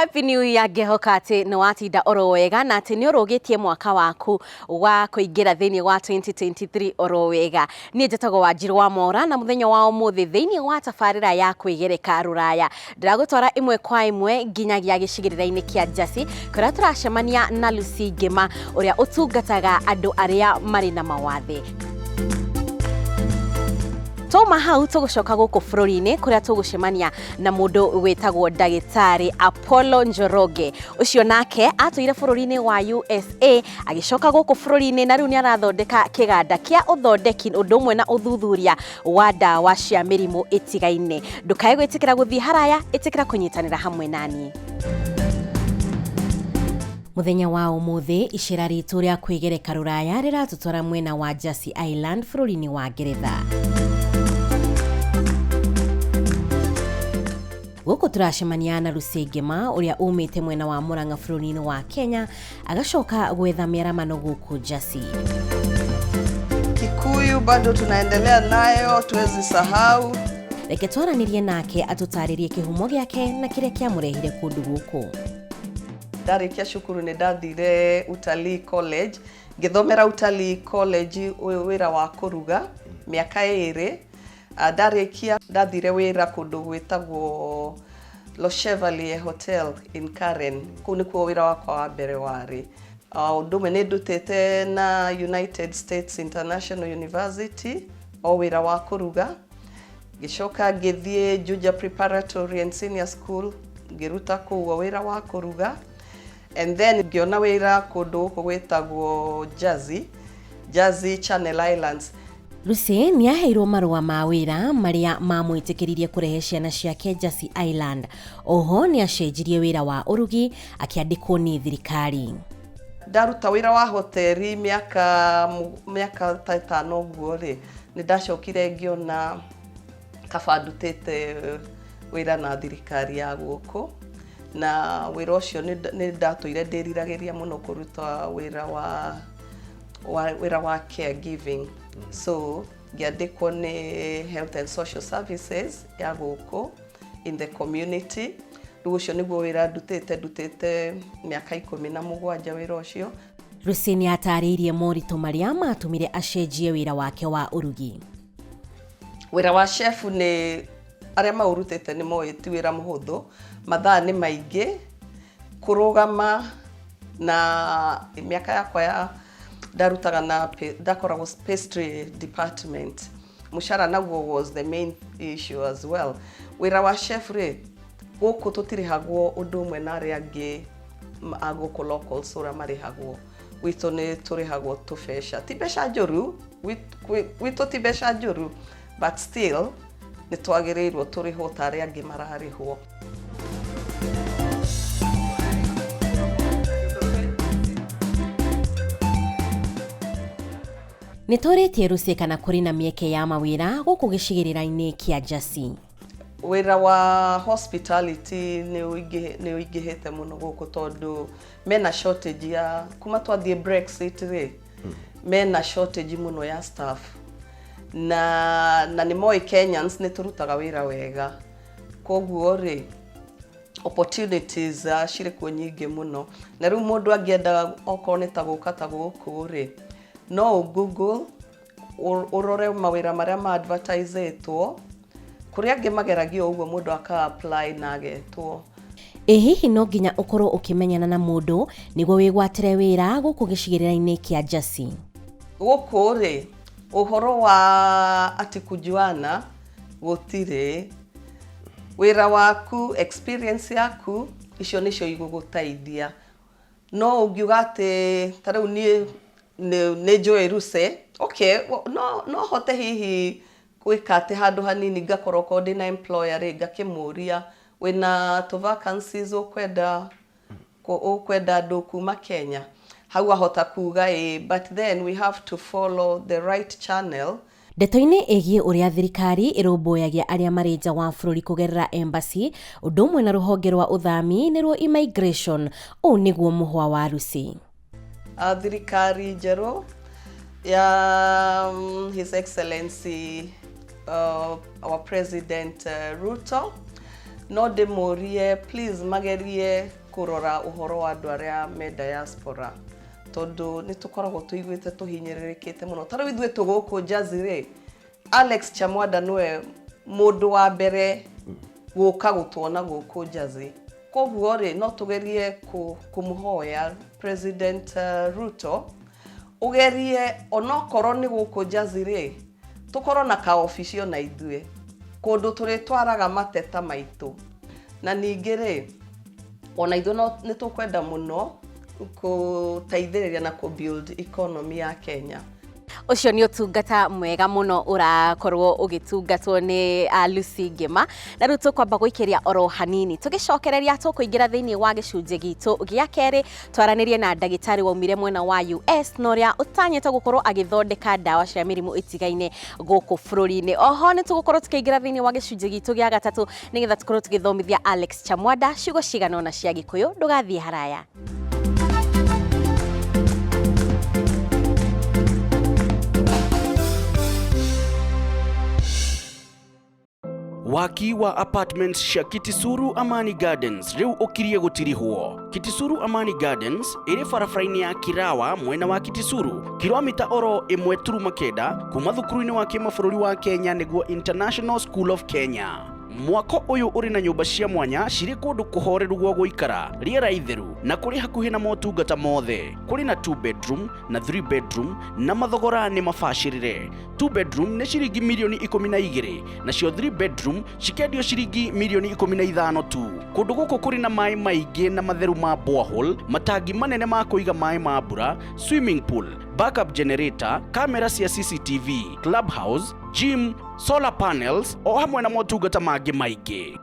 Happy New Year. Ngĩhoka atĩ nĩ watinda oro wega na atĩ nĩ ũrũgĩtie mwaka waku wa kũingĩra thĩinĩ wa 2023 oro wega. Niĩ njĩtagwo Wanjiru wa Mora na mũthenya wa ũmũthĩ thĩinĩ wa tabarĩra ya kwĩgereka rũraya ndĩragũtwara ĩmwe kwa ĩmwe nginyagia gĩcigĩrĩra-inĩ kĩa Jersey kũrĩa tũracemania na Lucy Ngĩma ũrĩa ũtungataga andũ arĩa marĩ na mawathe. Twauma hau tũgũcoka gũkũ bũrũri-inĩ kũrĩa tũgũcemania na mũndũ wĩtagwo ndagĩtarĩ Apollo Njoroge. Ũcio nake atũire bũrũri-inĩ wa USA agĩcoka gũkũ bũrũri-inĩ na rĩu nĩ arathondeka kĩganda kĩa ũthondeki ũndũ ũmwe na ũthuthuria wa ndawa cia mĩrimũ ĩtigaine. Ndũkae gwĩtĩkĩra gũthiĩ haraya, ĩtĩkĩra kũnyitanĩra hamwe naniĩ. Mũthenya wa ũmũthĩ icera ritũ rĩa kwĩgereka rũraya rĩratũtwara mwena wa Jersey Island bũrũri-inĩ wa Ngeretha. Gũkũ tũracemania na Lucy Ngĩma ũrĩa umĩte mwena wa Murang'a bũrũri-inĩ wa Kenya agacoka gwetha mĩaramano gũkũ Jersey. Kikuyu bado tunaendelea nayo, tuwezi sahau. Reke twaranĩrie nake atũtarĩrie kĩhumo gĩake na kĩrĩa kĩamũrehire kũndũ gũkũ. Ndarĩkia cukuru nĩ ndathire Utalii College, ngĩthomera Utalii College ũyũ wĩra wa kũruga mĩaka ĩrĩ. Ndarĩkia ndathire wĩra kũndũ gwĩtagwo Le Chevalier Hotel in Karen. Kũu nĩkuo wĩra wakwa wa mbere warĩ. Ũndũ ũmwe nĩ ndutĩte na United States International University o wĩra wa kũruga. Ngĩcoka ngĩthiĩ Juja Preparatory and Senior School ngĩruta kũu o wĩra wa kũruga. And then ngĩona wĩra kũndũ gũkũ gwĩtagwo Jersey, Jersey Channel Islands. Lucy nĩ aheirwo marũa ma wĩra marĩa mamwĩtĩkĩririe kũrehe ciana ciake Jersey Island. Oho nĩ acenjirie wĩra wa ũrugi akĩandĩkwo nĩ thirikari. Ndaruta wĩra wa hoteri mĩaka ta ĩtano ũguo rĩ, nĩ ndacokire ngĩona kaba ndutĩte wĩra na thirikari ya gũkũ, na wĩra ũcio nĩ ndatũire ndĩriragĩria mũno kũruta wĩra wa caregiving. So ngĩandĩkwo nĩ Health and Social Services ya gũkũ in the community. Rĩu ũcio nĩguo wĩra ndutĩte mĩaka 17 wĩra ũcio. Lucy nĩ atarĩirie moritũ marĩa matũmire acenjie wĩra wake wa ũrugi. Wĩra wa chef nĩ arĩa maũrutĩte nĩ moĩ ti wĩra mũhũthũ, mathaa nĩ maingĩ, kũrũgama na mĩaka yakwa ya ndarutaga na ndakoragwo pastry department. Mũcara naguo was the main issue as well. Wĩra wa chef rĩ, gũkũ tũtirĩhagwo ũndũ ũmwe na arĩa angĩ a gũkũ locals ũrĩa marĩhagwo. Gwitũ nĩ tũrĩhagwo tũbeca, ti mbeca njũru, gwitũ ti mbeca njũru, but still nĩ twagĩrĩirwo tũrĩhwo ta arĩa angĩ mararĩhwo. Nĩ tũrĩtie Lucy kana kũrĩ na mĩeke ya mawĩra gũkũ gĩcigĩrĩra-inĩ kĩa Jersey. Wĩra wa hospitality nĩ ũingĩhĩte mũno gũkũ tondũ mena shortage ya kuma twathiĩ Brexit rĩ, mena shortage mũno ya staff na nĩ moĩ Kenyans nĩ tũrutaga wĩra wega, koguo rĩ opportunities cirĩ kuo nyingĩ mũno. Na rĩu mũndũ angĩenda okorwo nĩ ta gũka ta gũkũ rĩ, no ũ Google ũrore mawĩra marĩa ma advertisetwo kũrĩa angĩ mageragia ũguo mũndũ aka apply na agetwo. Ĩ hihi no nginya ũkorwo ũkĩmenyana na mũndũ nĩguo wĩgwatĩre wĩra gũkũ gĩcigĩrĩra-inĩ kĩa Jersey? Gũkũ rĩ, ũhoro wa ati kujuana gũtirĩ. Wĩra waku, experience yaku, icio nĩcio igũgũteithia. No ũngiuga atĩ ta rĩu niĩ nĩ njũĩ Lucy, okay, no hote hihi gwĩka atĩ handũ hanini ngakorwo okorwo ndĩna employer rĩ, ngakĩmũria wĩna tũ vacancies ũkwenda andũ kuma Kenya, hau ahota kuga ĩ, but then we have to follow the right channel. Ndeto-inĩ ĩgiĩ ũrĩa thirikari ĩrũmbũyagia arĩa marĩ nja wa bũrũri kũgerera embassy ũndũ ũmwe na rũhonge rwa ũthami nĩruo immigration, ũũ nĩguo mũhwa wa Lucy. Thirikari njerũ ya His Excellency our President Ruto. No ndĩmũrie please magerie kũrora ũhoro wa andũ arĩa me diaspora, tondũ nĩ tũkoragwo tũiguĩte tũhinyĩrĩrĩkĩte mũno. Ta rĩu ithuĩ tũgũkũ Jersey rĩ, Alex Chamwada nĩwe mũndũ wa mbere gũka gũtuona gũkũ Jersey. Koguo rĩ, no tũgerie kũmũhoya President Ruto ũgerie onokorwo nĩ gũkũ Jersey rĩ, tũkorwo na kaobici ona ithuĩ kũndũ tũrĩtwaraga mateta maitũ. Na ningĩ rĩ, ona ithuĩ no nĩ tũkwenda mũno gũteithĩrĩria na kũ build economy ya Kenya. Ũcio nĩ ũtungata mwega mũno ũrakorwo ũgĩtungatwo nĩ Lucy Ngĩma. Na rĩu tũkwamba gũikĩria oro hanini, tũgĩcokereria tũkũingĩra thĩinĩ wa gĩcunjĩ gitũ gĩa kerĩ, twaranĩrie na ndagĩtarĩ waumire mwena wa US na ũrĩa ũtanyĩte gũkorwo agĩthondeka ndawa cia mĩrimũ ĩtigaine gũkũ bũrũri-inĩ. Oho nĩ tũgũkorwo tũkĩingĩra thĩinĩ wa gĩcunjĩ gitũ gĩa gatatũ nĩgetha tũkorwo tũgĩthomithia Alex Chamwada ciugo cigana ũna cia Gĩkũyũ. Ndũgathiĩ haraya. Waki wa apartments cia Kitisuru Amani Gardens riu ukirie gutirihwo. Kitisuru Amani Gardens iri barabara-inĩ ya Kirawa mwena wa Kitisuru, kilomita oro 1.9 kuma thukuru-inĩ wa kĩmabũrũri wa Kenya nĩguo International School of Kenya. Mwako ũyũ ũrĩ na nyũmba cia mwanya cirĩ kũndũ kũhoreru gwa gũikara, rĩera itheru na kũrĩ hakuhĩ na motungata mothe. Kũrĩ na 2 bedroom na 3 bedroom na mathogora nĩ mabacĩrĩre. 2 bedroom nĩ ciringi mirioni 12, nacio 3 bedroom cikendio ciringi mirioni 15 tu. Kũndũ gũkũ kũrĩ na maĩ maingĩ na matheru ma borehole, matangi manene ma kũiga maĩ ma mbura, swimming pool, backup generator, kamera cia CCTV, clubhouse, gym, solar panels o hamwe na motungata mangĩ maingĩ.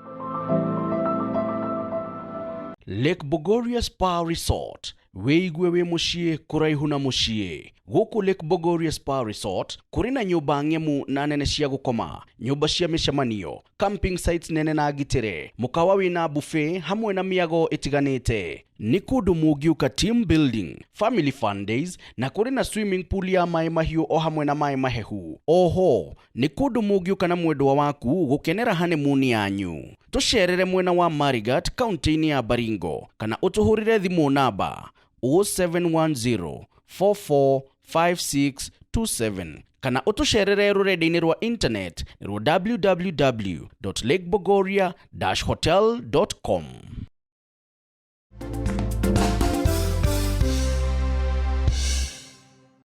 Lake Bogoria Spa Resort, wĩigue wĩ mũciĩ kũraihu na mũciĩ. Gũkũ Lake Bogoria Spa Resort kũrĩ na nyũmba ng'emu na nene cia gũkoma, nyũmba cia mĩcemanio, camping sites nene na ngitĩre, mũkawa wĩna buffet hamwe na mĩago ĩtiganĩte. Nĩ kũndũ mũngĩũka team building, family fun days na kũrĩ na swimming pool ya maĩ mahiũ o hamwe na maĩ mahehu. Oho nĩ kũndũ mũngĩũka na mwendwa waku gũkenera honeymoon yanyu. Tũcerere mwena wa Marigat kaunti-inĩ ya Baringo kana ũtũhũrĩre thimũ namba 0710 445627 kana ũtũcerere rũrenda-inĩ rwa internet rwa www.lakebogoria-hotel.com.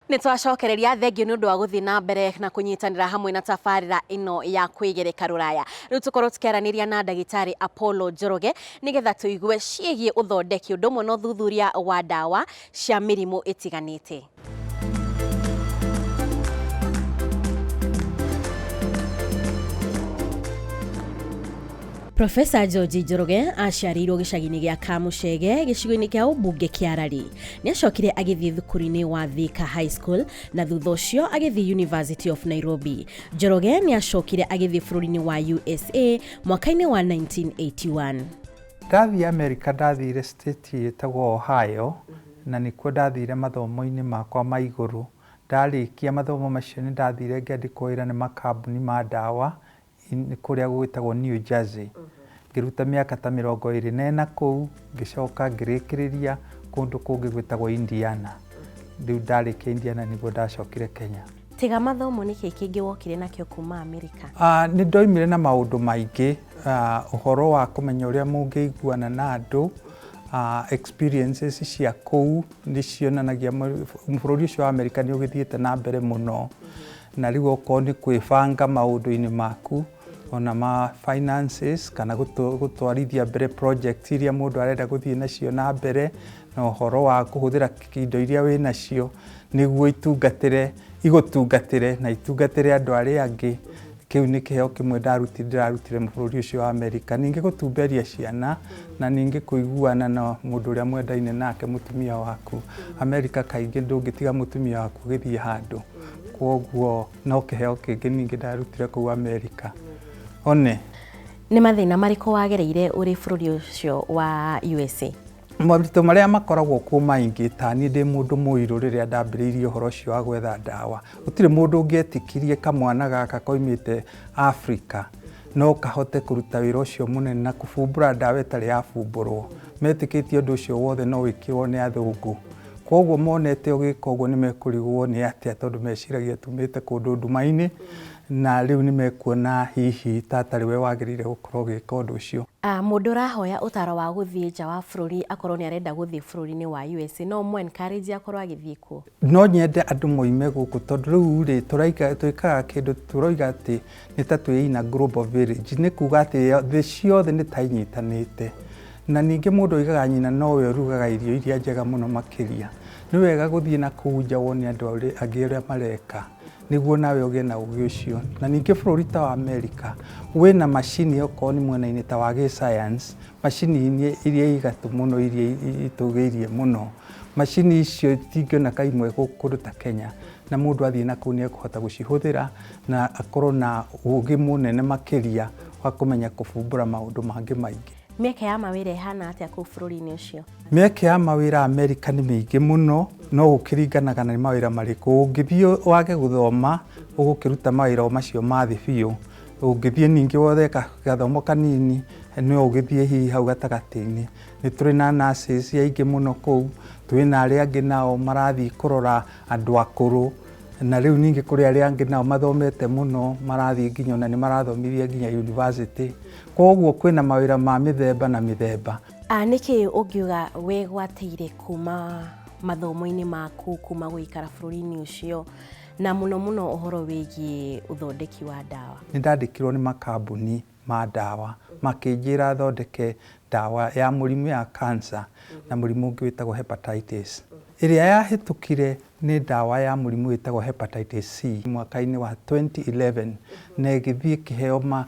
Nĩ twacokereria thengio nĩ ũndũ wa gũthiĩ na mbere na kũnyitanĩra hamwe na tabarĩra ĩno ya kwĩgereka rũraya. Rĩu tũkorwo tũkĩaranĩria na ndagĩtarĩ Apollo Njoroge nĩgetha tũigue ciĩgiĩ ũthondeki ũndũ ũmwe na ũthuthuria wa ndawa cia mĩrimũ ĩtiganĩte. Profesa George Njoroge aciarĩirwo gĩcagi-inĩ gĩa Kamuchege gĩcigo-inĩ kĩa ũmbunge kĩa Rari. Nĩ acokire agĩthiĩ thukuru-inĩ wa Thika High School na thutha ũcio agĩthiĩ University of Nairobi. Njoroge nĩ acokire agĩthiĩ bũrũri-inĩ wa USA mwaka-inĩ wa 1981. Ndathiĩ America, ndathire state ĩtagwo Ohio, na nĩkuo ndathire mathomo-inĩ makwa ma igũrũ. Ndarĩkia mathomo macio nĩ ndathire ngĩandĩkwo wĩra nĩ makambuni ma ndawa kũrĩa gwĩtagwo New Jersey. Ngĩruta mĩaka ta 24 kũu, ngĩcoka ngĩrĩkĩrĩria kũndũ kũngĩ gwĩtagwo Indiana. Rĩu ndarĩkia Indiana nĩguo ndacokire Kenya. Tiga mathomo, nĩkĩ kĩngĩ wokire nakĩo kuma Amerika? Nĩ ndoimire na maũndũ maingĩ, ũhoro wa kũmenya ũrĩa mũngĩiguana na andũ, experiences cia kũu nĩ cionanagia bũrũri ũcio wa Amerika nĩ ũgĩthiĩte na mbere mũno, na rĩu okorwo nĩ kwĩbanga maũndũ-inĩ maku ona ma finances kana gũtwarithia mbere project iria mũndũ arenda gũthiĩ nacio na mbere, na ũhoro wa kũhũthĩra indo iria wĩ nacio nĩguo itungatĩre, igũtungatĩre na itungatĩre andũ arĩa angĩ. Kĩu nĩ kĩheo kĩmwe ndĩrarutire bũrũri ũcio wa Amerika. Ningĩ gũtumberia ciana na ningĩ kũiguana na mũndũ ũrĩa mwendaine nake, mũtumia waku. Amerika kaingĩ ndũngĩtiga mũtumia waku ũgĩthiĩ handũ, kwoguo no kĩheo kĩngĩ ningĩ ndarutire kũu Amerika. One Nĩ mathĩna marĩkũ wagereire ũrĩ bũrũri ũcio wa USA? Moritũ marĩa makoragwo kuo maingĩ, ta niĩ ndĩ mũndũ mũirũ, rĩrĩa ndambĩrĩirie ũhoro ũcio wa gwetha ndawa, gũtirĩ mũndũ ũngĩetĩkirie kamwana gaka koimĩte Afrika No kahote kũruta wĩra ũcio mũnene na kũbumbũra ndawa ĩtarĩ yabumbũrwo. Metĩkĩtie ũndũ ũcio wothe no wĩkirwo nĩ athũngũ. Koguo monete ũgĩka ũguo nĩ mekũrigwo nĩ atĩa, tondũ meciragia tumĩte kũndũ nduma-inĩ, na rĩu nĩ mekuona hihi ta atarĩ we wagĩrĩire gũkorwo ũgĩka ũndũ ũcio. Mũndũ ũrahoya ũtaro wa gũthiĩ nja wa bũrũri, akorwo nĩ arenda gũthiĩ bũrũri-inĩ wa USA, no ũmũ encourage akorwo agĩthiĩ kuo? No nyende andũ moime gũkũ, tondũ rĩu rĩ tũraika twĩkaga kĩndũ tũroiga atĩ nĩ ta twĩ in a global village, nĩ kuga atĩ thĩ ciothe nĩ ta inyitanĩte. Na ningĩ mũndũ oigaga nyina nowe ũrugaga irio iria njega mũno makĩria. Nĩ wega gũthiĩ na kũu nja wone andũ angĩ ũrĩa mareka, nĩguo nawe ũgĩe na ũgĩ ũcio. Na ningĩ bũrũri ta wa Amerika wĩna macini, okorwo nĩ mwena-inĩ ta wa gĩ-science, macini iria igatũ mũno, iria itũgĩirie mũno. Macini icio itingĩoneka imwe kũndũ ta Kenya, na mũndũ athiĩ na kũu nĩ ekũhota gũcihũthĩra na akorwo na ũgĩ mũnene makĩria wa kũmenya kũbumbũra maũndũ mangĩ maingĩ. Mĩeke ya mawĩra ĩhana atĩa kũu bũrũri-inĩ ũcio? Mĩeke ya mawĩra Amerika nĩ mĩingĩ mũno, no gũkĩringanaga na nĩ mawĩra marĩkũ. Ũngĩthiĩ wage gũthoma, ũgũkĩruta mawĩra o macio ma thĩ biũ. Ũngĩthiĩ ningĩ wothe gathomo kanini, no ũgĩthiĩ hihi hau gatagatĩ-inĩ. Nĩ tũrĩ na nurses aingĩ mũno kũu, twĩna arĩa angĩ nao marathiĩ kũrora andũ akũrũ, na rĩu ningĩ kũrĩ arĩa angĩ nao mathomete mũno, marathiĩ nginya ona nĩ marathomithia nginya university. Koguo kwĩna mawĩra ma mĩthemba na mĩthemba. Nĩkĩ ũngiuga wĩgwatĩire kuma mathomo-inĩ maku, kuma gũikara bũrũri-inĩ ũcio, na mũno mũno ũhoro wĩgiĩ ũthondeki wa ndawa? Nĩ ndandĩkirwo nĩ makambuni ma ndawa, makĩnjĩra thondeke ndawa ya mũrimũ ya cancer na mũrimũ ũngĩ wĩtagwo hepatitis. Ĩrĩa yahĩtũkire nĩ ndawa ya mũrimũ wĩtagwo hepatitis C mwaka-inĩ wa 2011, na ĩgĩthiĩ ĩkĩheo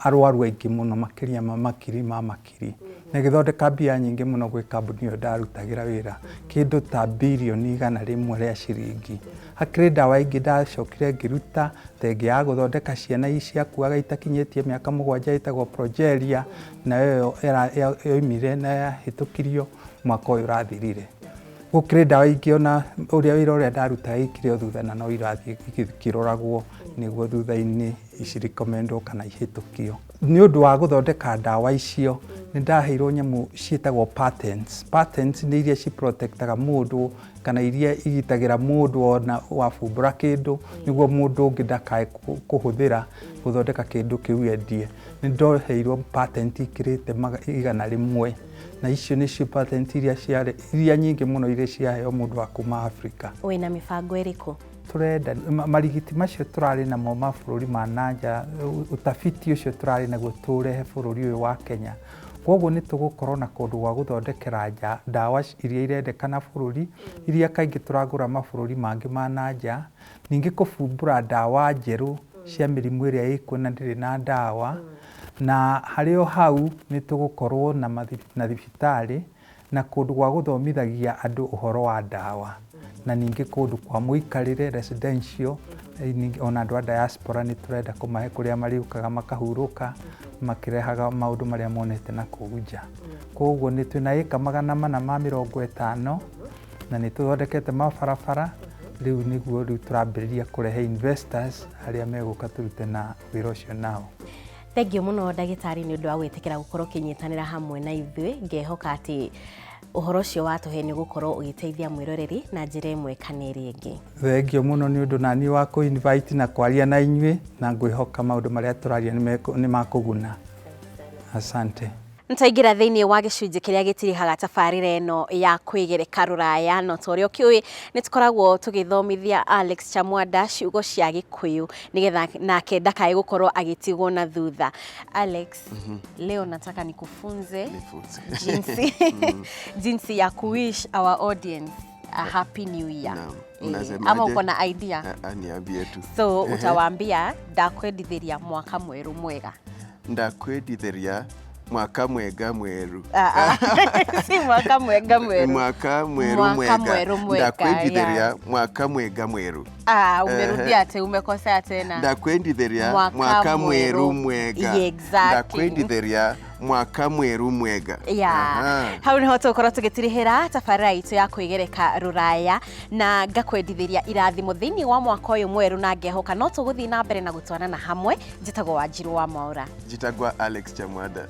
arwaru aingĩ mũno, makĩria ma makiri ma makiri, na ĩgĩthondeka mbia nyingĩ mũno gwĩ kambuni ĩyo ndarutagĩra wĩra, kĩndũ ta birioni 100 rĩa ciringi. Hakĩrĩ ndawa ingĩ ndacokire ngĩruta, ta ĩngĩ ya gũthondeka ciana ciakuaga itakinyĩtie mĩaka 7 ĩtagwo Progeria, nayo ĩyo yoimire na yahĩtũkirio mwaka ũyũ ũrathirire. Gũkĩrĩ ndawa ingĩ ona ũrĩa wĩra ũrĩa ndarutaga ĩkire o thutha, na no irathiĩ ikĩroragwo nĩguo thutha-inĩ icirekomendwo kana ihĩtũkio. Nĩ ũndũ wa gũthondeka ndawa icio, nĩ ndaheirwo nyamũ ciĩtagwo patents. Patents nĩ iria ciprotectaga mũndũ, kana iria igitagĩra mũndũ ona wabumbũra kĩndũ, nĩguo mũndũ ũngĩ ndakae kũhũthĩra gũthondeka kĩndũ kĩu endie. Nĩ ndoheirwo patent ikĩrĩte 100, na icio nĩcio patent iria ciarĩ iria nyingĩ mũno iria ciaheo mũndũ wa kuma Africa. Wĩna mĩbango ĩrĩkũ? Tũrenda marigiti macio tũrarĩ namo mabũrũri ma nanja, ũtabiti ũcio tũrarĩ naguo tũrehe bũrũri ũyũ wa Kenya. Koguo nĩ tũgũkorwo na kũndũ gwa gũthondekera ndawa iria irendekana bũrũri, iria kaingĩ tũragũra mabũrũri mangĩ ma nanja, ningĩ kũbumbũra ndawa njerũ cia mĩrimũ ĩrĩa ĩkuo na ndĩrĩ na ndawa. Na harĩ o hau nĩ tũgũkorwo na thibitarĩ na kũndũ gwa gũthomithagia andũ ũhoro wa ndawa, na ningĩ kũndũ kwa mũikarĩre residential, ona andũ a diaspora nĩ tũrenda kũmahe kũrĩa marĩũkaga makahurũka makĩrehaga maũndũ marĩa monete na kũu nja. Koguo nĩ twĩna ĩka 450, na nĩ tũthondekete mabarabara. Rĩu nĩguo rĩu tũrambĩrĩria kũrehe investors arĩa megũka tũrute na wĩra ũcio nao. Thengiũ mũno ndagĩtarĩ nĩ ũndũ wa gwĩtĩkĩra gũkorwo ũkĩnyitanĩra hamwe na ithuĩ. Ngehoka atĩ ũhoro ũcio watũhe nĩ ũgũkorwo ũgĩteithia mwĩroreri na njĩra ĩmwe kana ĩrĩa ĩngĩ. Thengiũ mũno nĩ ũndũ naniĩ wa kũ-invite na kwaria na inyuĩ, na ngwĩhoka maũndũ marĩa tũraria nĩ makũguna. Asante. Nĩtwaingĩra thĩinĩ wa gĩcunjĩ kĩrĩa gĩtirihaga tabarĩra ĩno ya kwĩgereka rũraya, no ta ũrĩa ũkĩũĩ nĩ tũkoragwo tũgĩthomithia Alex Chamwada ciugo cia Gĩkũyũ nĩgetha nake ndakae gũkorwo agĩtigwo na thutha. Alex, leo nataka nikufunze jinsi jinsi ya kuwish our audience a happy new year. Ama uko na idea? Niambie tu. So utawaambia ndakwendithĩria mwaka mwerũ mwega. Ndakwendithĩria mwaka mwega mweru. Si mwaka mwega mweru. Mwaka mweru mwega. Ndakwendithĩria mwaka mwega mweru. Umerudia te, umekosea tena. Ndakwendithĩria mwaka mweru mwega. Exactly. Ndakwendithĩria Mwaka mweru mwega. Ya. Aha. Hau niho tũgũkorwo tũgĩtirihĩra tabarĩra itũ ya kwĩgereka rũraya, na ngakwendithĩria irathimo thĩinĩ wa mwaka ũyũ mwerũ, na ngehoka no tũgũthiĩ na mbere na gũtwarana hamwe. Njĩtagwo Wanjiru wa Mwaũra. Njĩtagwo Alex Chamwada.